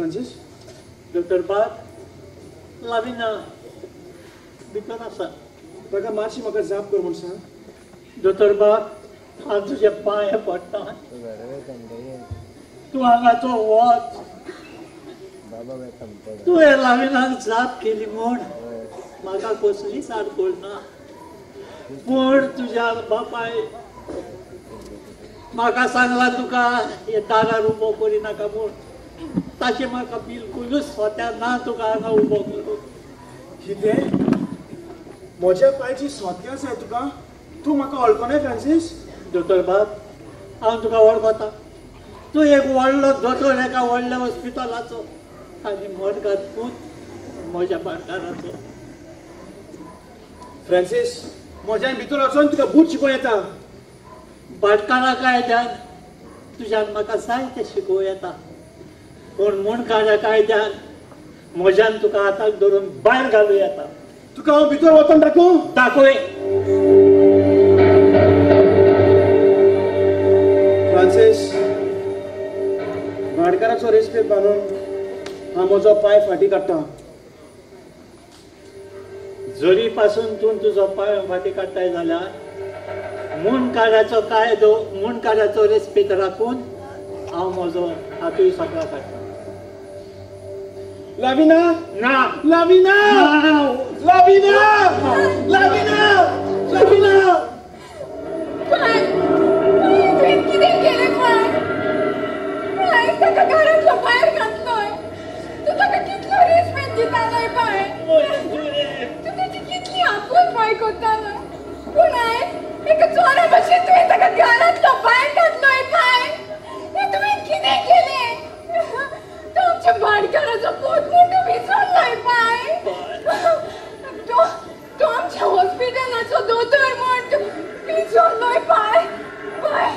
Francis? दोतोर बाब, लाविना भितर आसा. ताका मातशी म्हाका जाप कर म्हूण सांग. दोतोर बाब, हांव तुजे पांय पडटा. तूं हांगाचो वच. तुवें लाविनाक जाप केली म्हूण म्हाका कसलीच आडखळ ना. पूण तुज्या बापाय म्हाका सांगला तुका हे दारार उबो करिनाका म्हूण. ताचें म्हाका बिलकुलूच सोत्या ना तुका हांगा उबो करूं. कितें? म्हज्या पांयची सोत्या जाय तुका? तूं म्हाका वळखनाय फ्रांसीस? दोतोर बाब, हांव तुका वळखता. तूं एक व्हडलो दोतोर एका व्हडल्या हॉस्पिटलाचो आनी मडगांत पूत म्हज्या भाटकाराचो. फ्रांसीस, म्हज्यान भितर वचोन तुका बूट शिकोवं येता. भाटकारा कायद्यान तुज्यान म्हाका जायतें शिकोवं येता, पूण मुणकाऱ्या कायद्यान म्हज्यान तुका हाताक धरून भायर घालूं येता. तुका हांव भितर वचोन दाखोवं? दाखय. फ्रांसीस, भाटकाराचो रेस्पेद बांदून हांव म्हजो पांय फाटीं काडटा. जरी पासून तूं तुजो पांय फाटीं काडटाय जाल्यार मुणकाऱ्याचो कायदो, मुणकाऱ्याचो रेस्पेद राखून हांव म्हजो हातूय सगळो काडटा. लाविना! ना! लाविना! लाविना! लाविना! लाविना! पाय, तुवें कितें केलें पाय? पाय, ताका घरांतलो भायर घातलोय. तूं ताका कितलो रेस्पेद दितालोय पाय. तूं ताची कितली आपुलपाय करतालोय. पूण आयज एका चोरा भशेन तुवें ताका घरांतलो भायर घातलोय पाय. हें तुवें कितें केलें? तूं आमच्या भाटकाराचो पूत म्हूण तूं विसरलोय पाय. तूं आमच्या हॉस्पिटलाचो दोतोर म्हूण तूं विसरलोय पाय. पाय,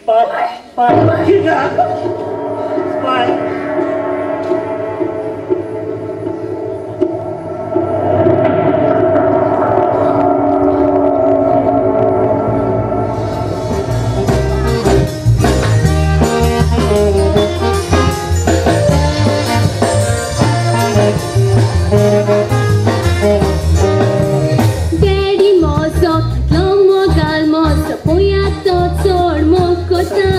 पाय, पाय, कित्याक? पाय. डॅडी म्हजो कितलो मोगाल म्हजो पळयात तो चड मोग करता.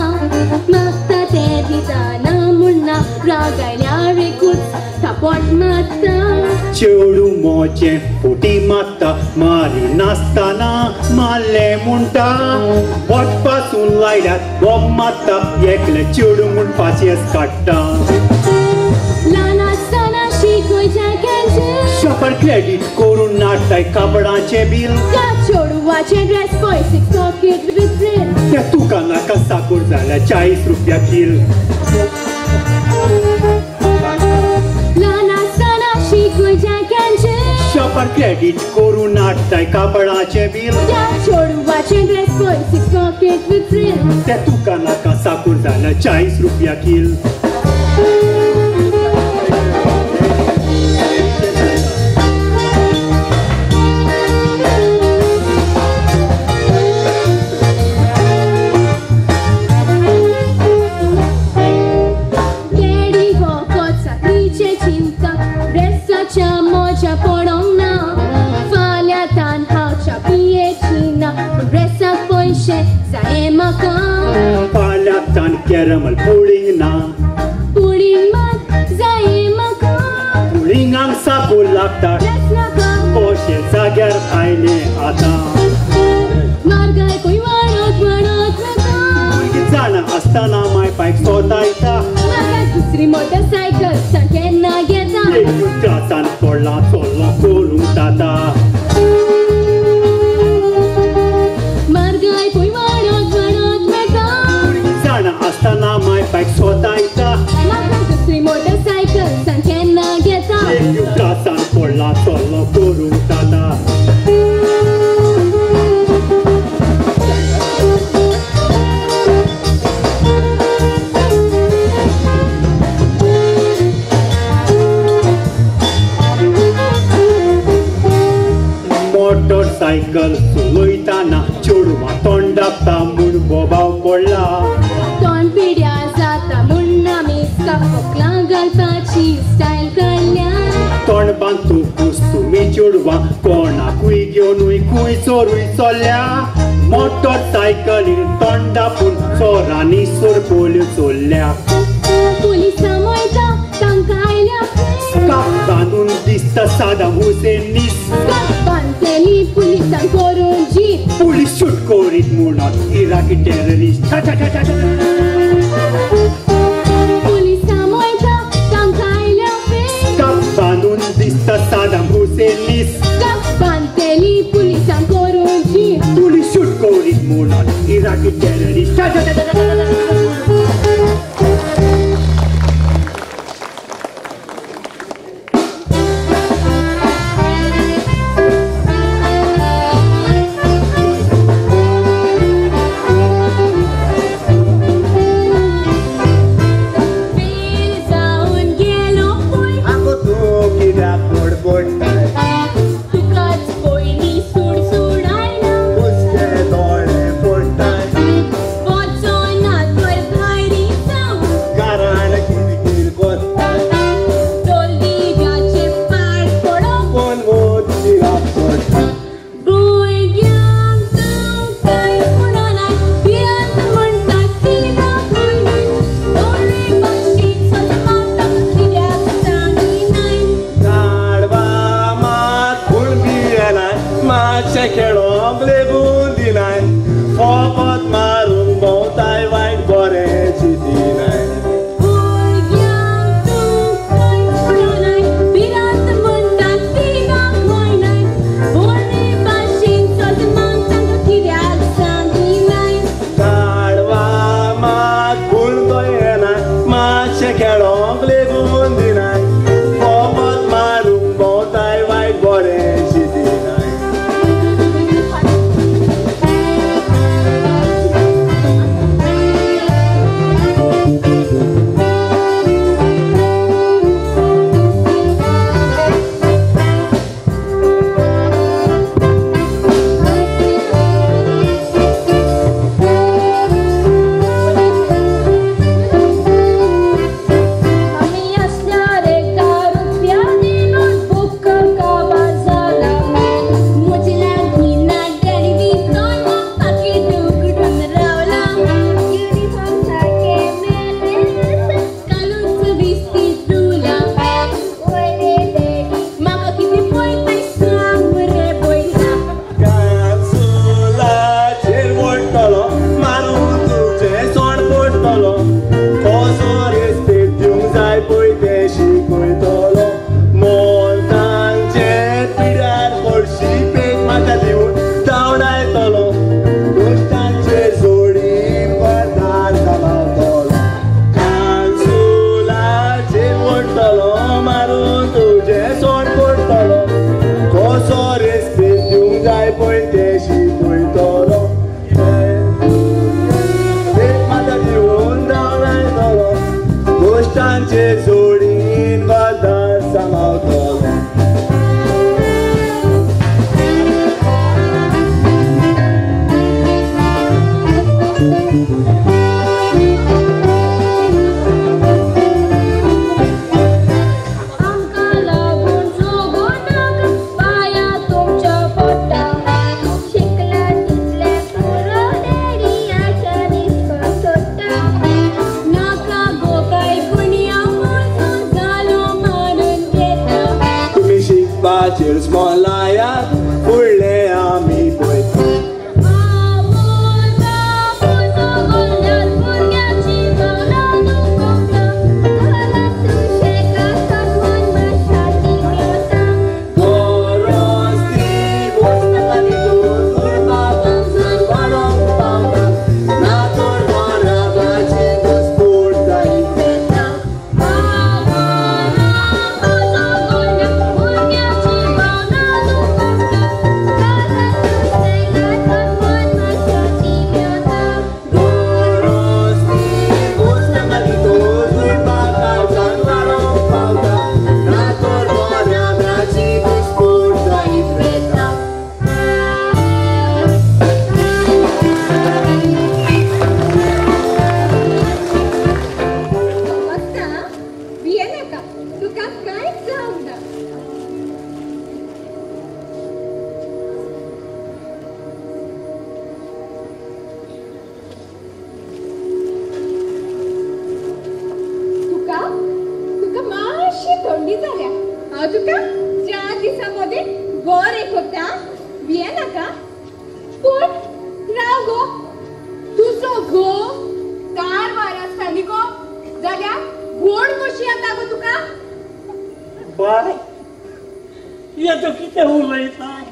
मागता तें दिता ना म्हूण ना, राग आयल्यार एकूच थापट मारता. चेडूं मोचें फुटी मारता, मारी नासतना मारलें म्हणटा. बोट पासून लायल्यार बोब मारता, एकलें चेडूं म्हूण पासयेस काडटा. ल्हान आसतना शिकय जॅकेचें, शॉपार क्रेडीट करून नाडटाय कापडाचें बील. त्या चेडवाचें ड्रेस पळय 6 पॉकेट विथ फ्रिल. त्या तुका नाका साकूर जाल्यार 40 रुपया कील. ल्हान आसतना शिकय जॅकेचें, शॉपार क्रेडीट करून नाडटाय कापडाचें बील. त्या चेडवाचें ड्रेस पळय 6 पॉकेट विथ फ्रिल. त्या तुका नाका साकूर जाल्यार 40 रुपया कील. डॅडी वखद साकरीचें चिंता, ड्रेसाच्या मोजा पडोंक ना. फाल्यां तान हांव च्या पियेची ना, पूण ड्रेसाक पयशे जाये म्हाका. फाल्यां तान कॅरमल पुडींग ना, पुडींग मात जाये म्हाका. पुडिंगाक साकूर लागता, ड्रेस नाका. कशें जाग्यार आयलें आतां. मार्गाय खंय वाडत वाडत वता. जाणा आसतना माय पायक सोदायता. म्हाका दुसरी मोटरसायकल सांग केन्ना घेता. त्रासान पडला चोल्लो करूंक जाता. मार्गाय खंय वाडत वाडत वता. जाणा आसतना माय पायक सोदायता. म्हाका दुसरी मोटरसायकल सांग केन्ना घेता. त्रासान पडला चोल्लो करूंक जाता. मोटरसायकल चलयतना चेडवां तोंड दाबता म्हूण बोबाव पडला. तोंड पिड्यार जाता म्हूण आमी फोकलां घालपाचें चोराची स्टायल काडल्या. तोंड बांदतकूच तुमी चेडवां कोणाकूय घेवनूय खूंय चोरूय चल्ल्या. मोटरसायकलीर तोंड दापून चोरांनी सोरपोल्यो चोरल्या. पुलिसां मेळटा तांकां आयल्या स्कार्फ बांदून दिसता सादाम हुसेन नीस. स्कार्फ बांदतली पुलिसांक करून जीत. पुलीस शूट करीत म्हणत इराकी टेररिस्ट. पुलिसां मेळटा तांकां आयल्या स्कार्फ बांदून दिसता सादाम हुसेन नीस. स्कार्फ बांदतली पुलिसांक करून जीत. पुलीस शूट करीत म्हणत इराकी टेररिस्ट. No. तुका कांयच जावंक ना. तुका तुका मातशी थंडी जाल्या. हांव तुका 4 दिसां मदीं बरें करता, भिये नाका. पूण राव गो, तुजो घोव कारवार आसता न्ही गो, जाल्यार गोड कशी येता गो तुका? बाय, हें तूं कितें उलयताय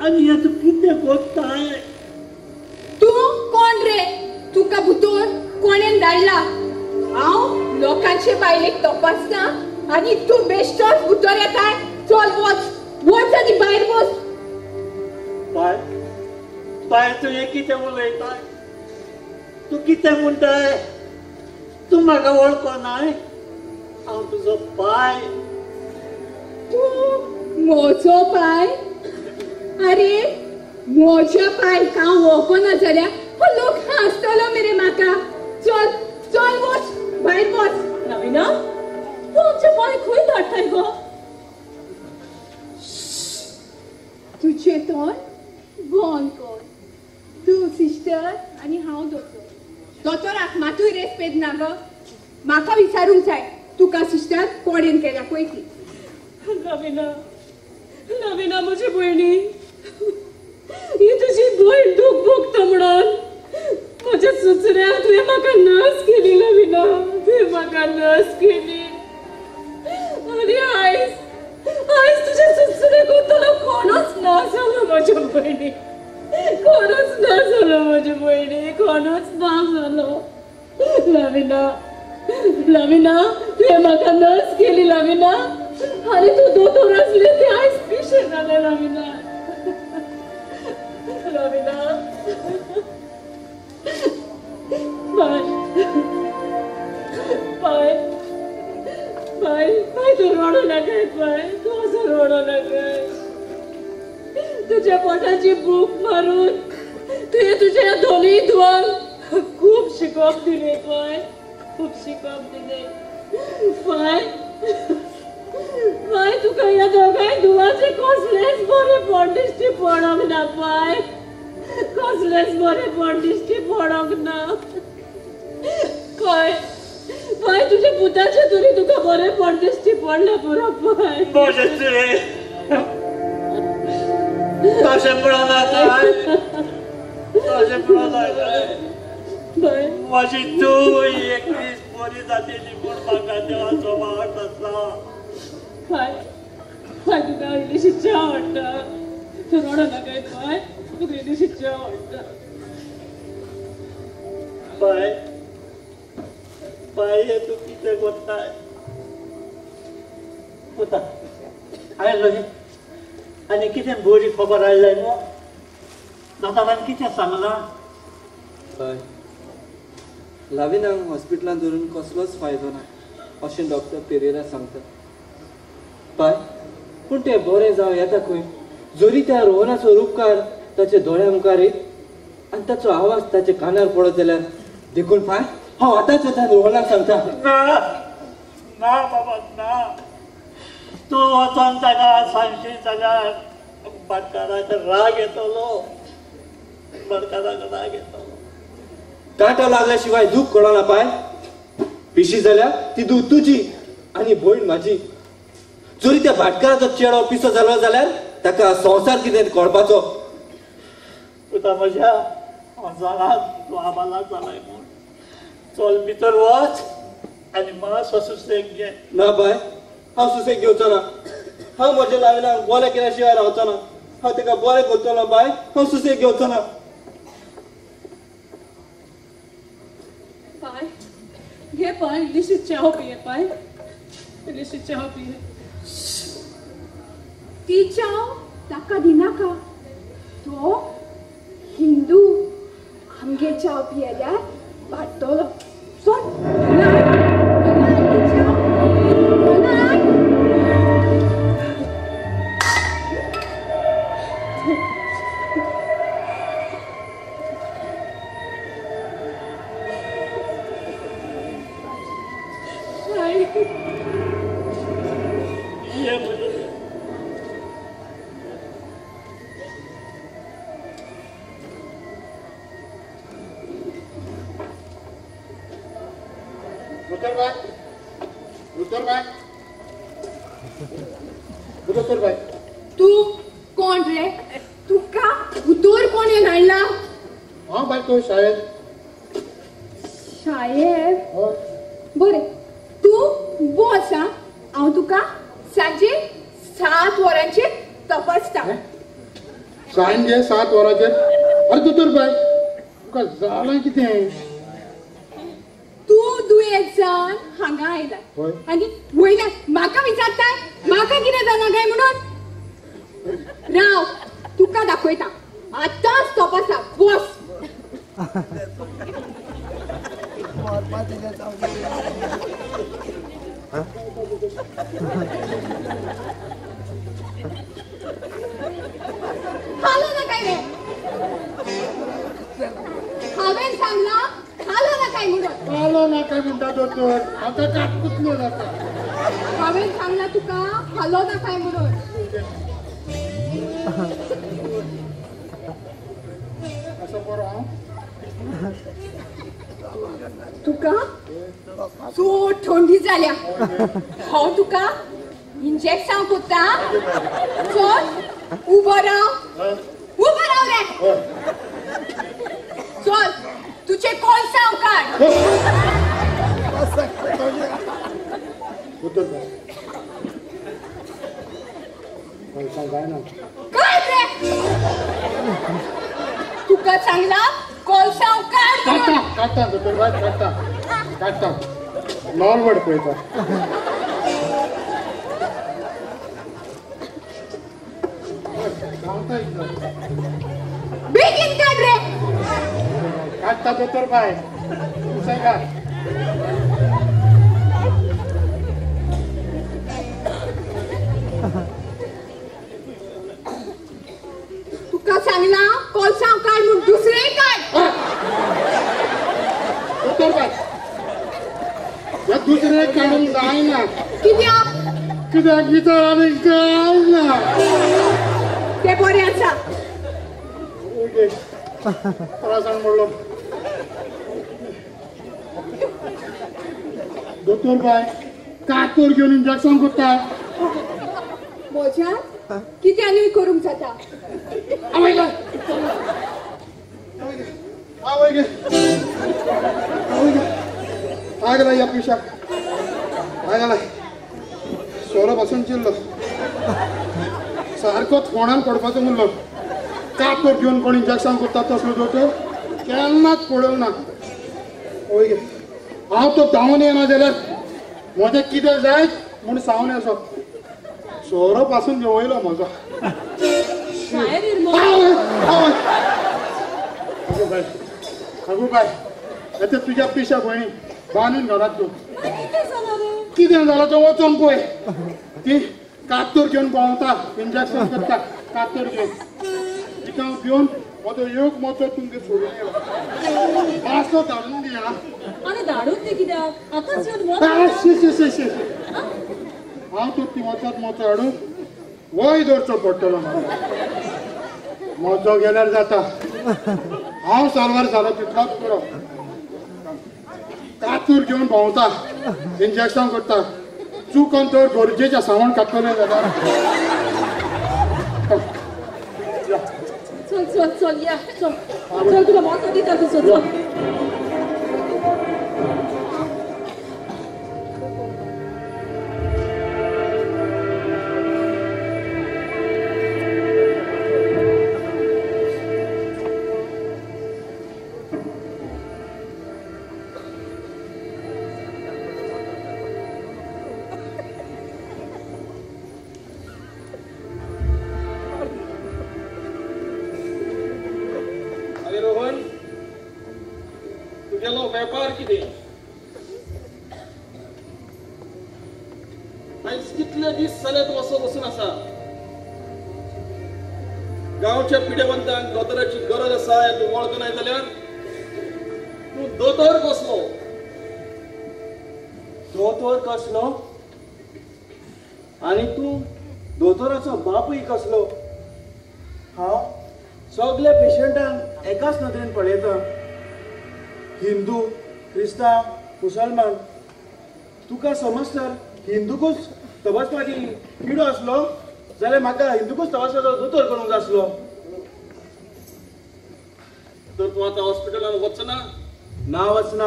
आनी हें तूं कितें कोत्ताय? तूं कोण रे? तुका भितर कोणेन धाडला? हांव लोकांचे बायलेक तपासता आनी तूं बेश्टोच भितर येताय. चल वच, वच आनी भायर बस. बाय, बाय, तूं हें कितें उलयताय? तूं कितें म्हणटाय? तूं म्हाका वळखनाय? हांव तुजो पाय. तूं म्हजो पाय? आरे म्हज्या पायक हांव वळखना जाल्यार हो लोक हांसतलो मेरे म्हाका. चल चल वच, भायर वच. नवीना, तूं आमच्या पाय खंय धाडटाय गो? तुजें तोंड बंद कर. तूं सिस्टर आनी हांव दोतोर. दोतोराक मातूय रेस्पेद ना गो. म्हाका विचारूंक जाय तुका सिस्टर कोणेन केल्या पळय ती. नवीना, नवीना म्हजी भयणी, ही तुजी भयण दूख भोगता म्हणून म्हज्या सुचऱ्याक तुवें म्हाका नर्स केली. नवीना, तुवें म्हाका नर्स केली आनी आयज आयज तुज्या सुचऱ्याक वतलो कोणूच ना जालो म्हज्या भयणी, कोणूच ना जालो म्हज्या भयणी, कोणूच ना जालो. लविना, लविना, तुवें म्हाका नर्स केली लविना, आनी तूं दोतोर आसलें तें आयज पिशें जालें लविना. लविना, बाय बाय बाय बाय, तूं रडूं नाकाय बाय, तूं असो रडूं नाकाय. तुज्या पोटाची भूक मारून तुवें तुज्या दोनूय धुवांक खूब शिकोवप दिलें बाय, खूब शिकोवप दिलें बाय. बाय, तुका ह्या दोगांय धुवाचें कसलेंच बरेंपण दिश्टी पडोंक ना बाय, कसलेंच बरेंपण दिश्टी पडोंक ना. कळ्ळें बाय, तुज्या पुताचें तरी तुका बरेंपण दिश्टी पडलें पुरो बाय. तशें म्हणूं नाका, तशें म्हणूं नाका. म्हजी तूं एक दीस बरी जातली म्हूण म्हाका देवाचो वाट आसा. बाय, बाय, तुका इल्लीशी च्या हाडटा. तूं रडूं नाकाय बाय, तुका इल्लीशी च्या हाडटा. बाय, बाय, हें तूं कितें कोत्ताय? पुता आयलो न्ही आनी कितें बरी खबर आयलाय मगो? दोतोरान कितें सांगलां? बाय, लाविनाक हॉस्पिटलांत धरून कसलोच फायदो ना अशें डॉक्टर पेरेरा सांगता. बाय, पूण तें बरें जावं येता खंय? जरी त्या रोहनाचो रुपकार ताच्या दोळ्या मुखार येत आनी ताचो आवाज ताच्या कानार पडत जाल्यार. देखून बाय, हांव आतांच वता रोहनाक सांगता. ना ना बाबा ना, तूं वचोन ताका सांगशी जाल्यार भाटकाराक राग येतलो, भाटकाराक राग येतलो. कांटो लागल्या शिवाय दूख कळना पाय. पिशी जाल्यार ती दूख तुजी आनी भयण म्हाजी. जरी त्या भाटकाराचो चेडो पिसो जालो जाल्यार ताका संवसार कितें कळपाचो. पुता म्हज्या, हांव जाणा तूं आबाला जालाय म्हूण. चल भितर वच आनी मातसो सुसेग घे. ना बाय, हांव सुसेग घेवचो ना. हांव म्हज्या लाविनाक बरें केल्या शिवाय रावचो ना. हांव ताका बरें करतलो बाय, हांव सुसेग घेवचो ना. पाय, घे पाय, इल्लीशी च्या पिये पाय, इल्लीशी च्या पिये. ती च्या ताका दिनाका. तो हिंदू, आमगे च्या पियेल्यार वाडटलो. सोड. Bye. बाय, दोतोर बाय, दोतोर बाय. तूं कोण रे? तुका दोतोर कोण हाडला? हांव बाय तो साहेब. साहेब? बरें, तूं बस. आं, हांव तुका सांजे 7 वरांचेर तपासता. सांजे 7 वरांचेर? अरे दोतोर बाय, तुका जालां कितें? तूं दुयेंत जावन हांगा आयला आनी वयल्यान म्हाका विचारता म्हाका कितें जालां काय म्हणून? राव, तुका दाखयता. आतांच तपासा. बस. हालो ना काय रे? हांवें सांगला हालो ना काय म्हणून. हालो ना काय म्हणटा दोतोर? आतां काटकुतलो जाता. हांवें सांगला तुका हालो ना काय म्हणून. असो बरो हांव? तुका चड थंडी जाल्या. हांव तुका इंजेक्शन कोत्ता. चल उबो राव. उबो राव रे. चल तुझे कोलसांव काड. काड रे. तुका सांगला कोलसांव काड. काडटा काडटा दोतोर बाय, काडटा काडटा. नॉलवड पळयता. बेगीन काड रे. काडटा दोतोर बाय, तुसें काड. तुका सांगला कोलसांव काड म्हूण, दुसरें काड. दोतोर बाय, ह्या दुसरें काडूंक जायना. कित्याक? कित्याक भितर आनी काय ना. तें बरें आसा. ओके, त्रासान पडलो. दोतोर बाय, कातोर घेवन इंजेक्शन कोत्ता. म्हज्यान कित्यानूय करूंक जाता. आवय गे, आवय गे, आवय गे. आग लाय ह्या पिशाक, आग लाय. सोरो पासून चिल्लो सारको फोणान पडपाचो म्हणलो. कातोर घेवन कोण इंजेक्शन कोत्ता तसलो दोतोर केन्नाच पळोवंक ना. वय गे, हांव तो धांवन येना जाल्यार म्हजें कितें जायत म्हूण सावन येसो. सोरो पासून जेवयलो म्हजो. आगो बाय, आगो बाय, आतां तुज्या पिशा भयणी बांदून घरात तूं. कितें जालां तें वचोन पळय. ती कातोर घेवन भोंवता, इंजेक्शन करता कातोर घेवन. तिका हांव घेवन म्हजो एक मोचो तुमगेर सोडून येयला. मातसो धाडून दी. आनी धाडून दी कित्याक? आतांच येवन शी शी शी शी. हांव तो ती वचत मोचो हाडून वय दवरचो पडटलो म्हाका. मोचो गेल्यार जाता. हांव साल्वार जालो तितलोच पुरो. कातूर घेवन भोंवता, इंजेक्शन करता. चुकोन तर गरजेचें सावण काडटलें जाल्यार. चल चल चल या, चल चल, तुका मोचो दिता तुजो. चल. वेपार कितें? आयज कितले दीस जाले तूं असो बसून आसा. गांवच्या पिडेवंतांक दोतोराची गरज आसा हें तूं वळखनाय जाल्यार तूं दोतोर कसलो? दोतोर कसलो आनी तूं दोतोराचो बापूय कसलो? हांव सगल्या पेशंटांक एकाच नदरेन पळयता. हिंदू, क्रिस्तांव, मुसलमान तुका समज तर हिंदूकूच तपासपाची किडो आसलो जाल्यार म्हाका हिंदूकूच तपासपाचो दोतोर करूंक जाय आसलो. तर तूं आतां हॉस्पिटलान वचना? ना वचना.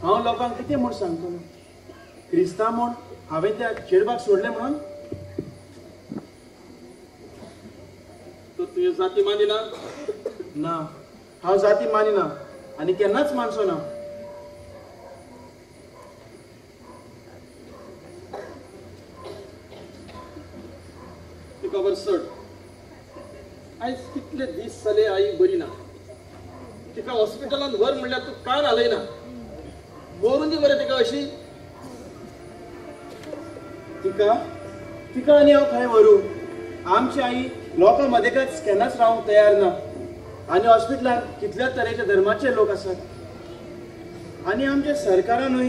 हांव लोकांक कितें म्हूण सांगतलो? क्रिस्तांव म्हूण हांवें त्या चेडवाक सोडलें म्हणून? तर तुवें जाती मानिना? ना, हांव जाती मानिना आनी केन्नाच मानचो ना. ती खबर सोड. आयज कितले दीस जाले आई बरी ना. तिका हॉस्पिटलान व्हर म्हणल्यार तूं कान हालयना. मरून दी मरे तिका अशी. तिका तिका आनी हांव खंय व्हरूं? आमची आई लोकां मदेकच केन्नाच रावंक तयार ना आनी हॉस्पिटलांत कितल्या तरेच्या धर्माचे लोक आसात. आनी आमच्या सरकारानूय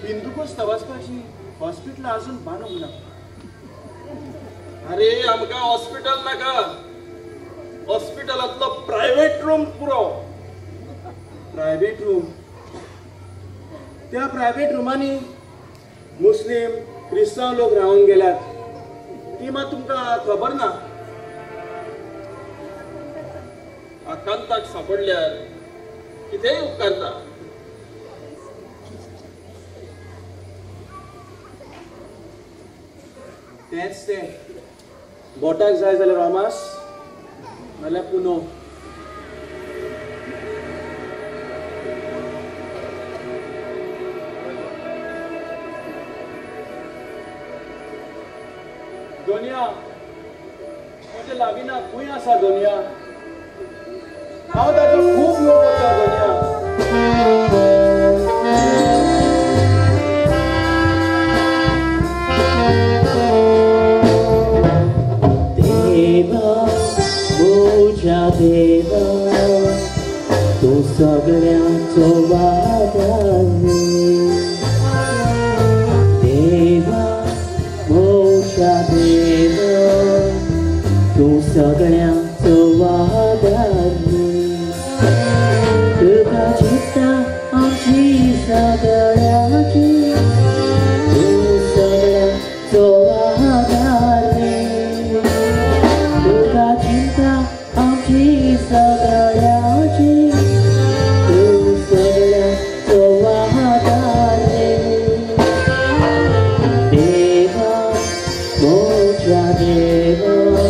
हिंदूकूच तपासपाची हॉस्पिटलां अजून बांदूंक ना. अरे आमकां हॉस्पिटल नाका, हॉस्पिटलांतलो प्रायव्हेट रूम पुरो. Private room? त्या प्रायव्हेट रुमांनी मुस्लीम क्रिस्तांव लोक रावन गेल्यात ती मात तुमकां खबर ना. आकांताक सांपडल्यार कितेंय उपकारता. तेंच तें बोटाक जाय जाल्यार रोमास नाल्यार पुनो. दोनिया, म्हजें लाविना खंय आसा दोनिया? हांव ताचो खूब मोग करता दोनिया. देवा म्हज्या देवा, तूं सगळ्यांचो वादार. देवा म्हज्या देवा, तूं सगळ्यांचो वादार. तुका चिंता आमची सगळ्यांची, तूं सगळ्यांचो वादार. तुका चिंता आमची सगळ्यांची, तूं सगळ्यांचो वादार. देवा म्हज्या देवा,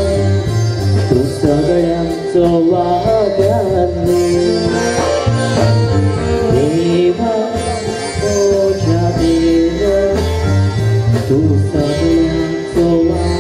तूं सगळ्यांचो वादार. देवा म्हज्या देवा, तूं सगळ्यांचो वादार.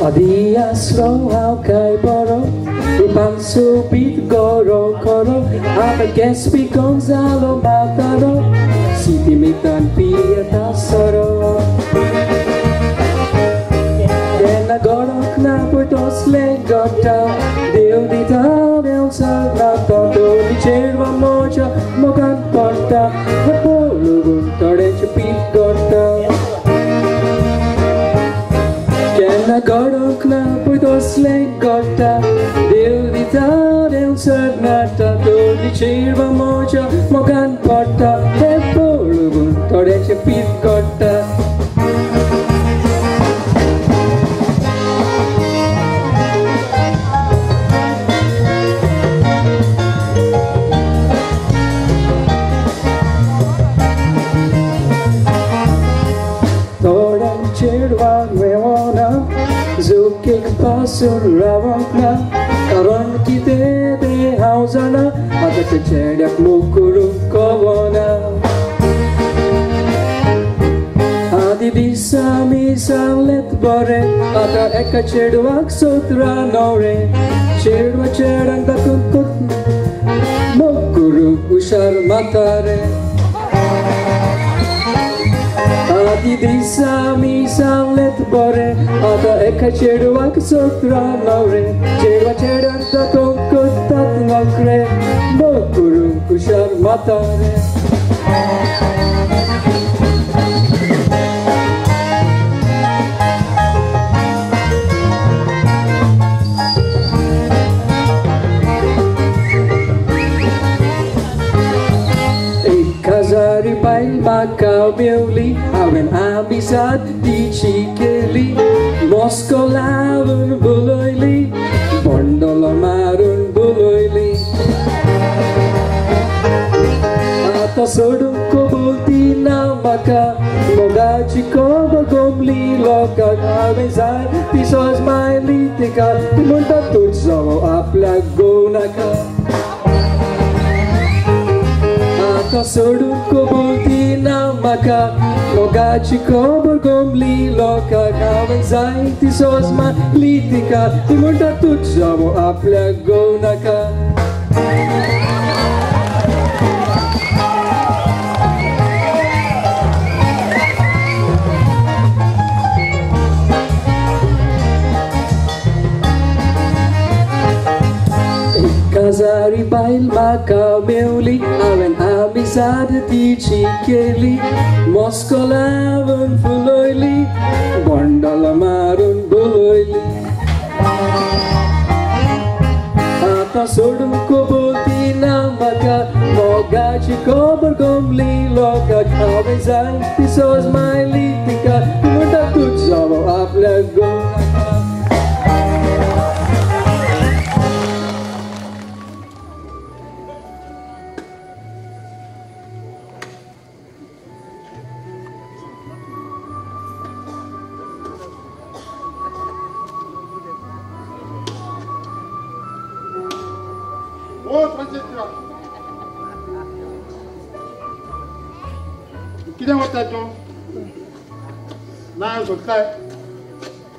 आदी आसलो हांव काय बरो, रुपान सोबीत गोरो खरो. आतां केंस पिकोवन जालो म्हातारो, सितिमितान पियेता सोरो. तेन्ना गडोंक ना पळय तसलें घडटा, देव दिता देव चलता. दोनी चेडवां म्हज्या मोगान पडटा, पळोवन थोड्यांचें पीक घडटा. केन्ना घडोंक ना पळय तसलें घडटा, देव दिता देव चलता. दोनी चेडवां म्हज्या मोगान पडटा, तें पळोवन थोड्यांचें पीक घडटा. थोड्यांक चेडवांक मेवना, झुकेक पासून रावंक ना. कारण कितें तें हांव जाणा, आतां त्या चेड्याक मोग करूंक कवना. आदी दिसा आमी सांगलें बरें, आतां एका चेडवाक 17 न्हवरे. चेडवा चेड्यांक दाखोवन मोग करूंक हुशार म्हातारे. आदी दिसा आमी सांगलेत बरें, आतां एका चेडवाक 17 नवरे, चेडवा चेड्याक दाखोवंक करतात नखरे, मोग करूंक हुशार म्हातारे. काजारी बायल म्हाका मेवली, हांवें आमिसाद तिची केली, मस्को लावन बोलयली, बंडलो मारून बोलयली. आतां सोडूंक कबूल ना म्हाका, मोगाची खबर गोमली लोकांक, हांवें जाय ती सजमायली तिका, ती म्हणटा तुजो आपल्याक गोव नाका. आतां सोडूंक कबूल ना म्हाका, मोगाची खबर गोमली लोकांक, हांवें जाय ती सजमायली तिका, ती म्हणटा तुजो आपल्याक गोव नाका. काजारी बायल म्हाका मेवली, हांवें आमिसाद तिची केली, मस्को लावन फुलयली, बंडल मारून बोलयली. आतां सोडूंक कबूल ना म्हाका, मोगाची खबर गोमली लोकांक, हांवें जाय ती सजमायली तिका, ती म्हणटा तुजो आपल्याक गोव नाका. कितें वता तूं नाल सोदताय?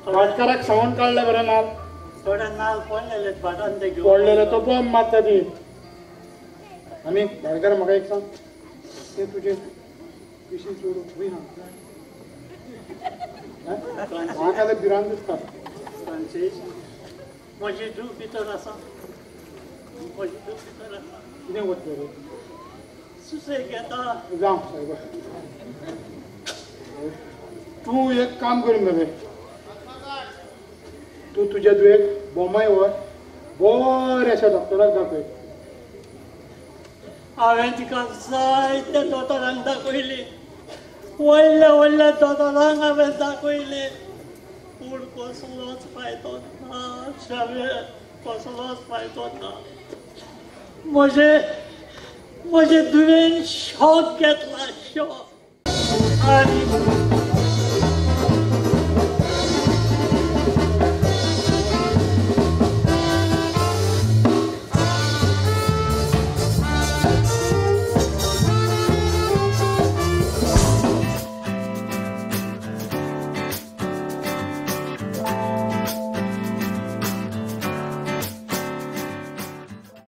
भाटकाराक सांगून काडले बरें नाल, थोडे नाल पडलेले भाटान ते घेवन पडलेले तो बॉम्ब मारता ती. आनी भाटकार म्हाका एक सांग, ते तुजे पिशी चेडूं खंय आहा? म्हाका जाल्यार भिरांत दिसता. फ्रांसीस, म्हजी धूव भितर आसा, म्हजी धूव भितर आसा. कितें वतलो रे? सुसेग घेता. जावं सायबा, तूं एक काम कर मरे, तूं तुज्या धुवेक बोमाय व्हर, बऱ्याशा डॉक्टराक दाखय. हांवें तिका जायत्या दोतोरांक दाखयली, व्हडल्या व्हडल्या दोतोरांक हांवें दाखयली, पूण कसलोच फायदो ना शावेर, कसलोच फायदो ना. म्हजे म्हजे धुवेन शॉक घेतला, शॉक. आनी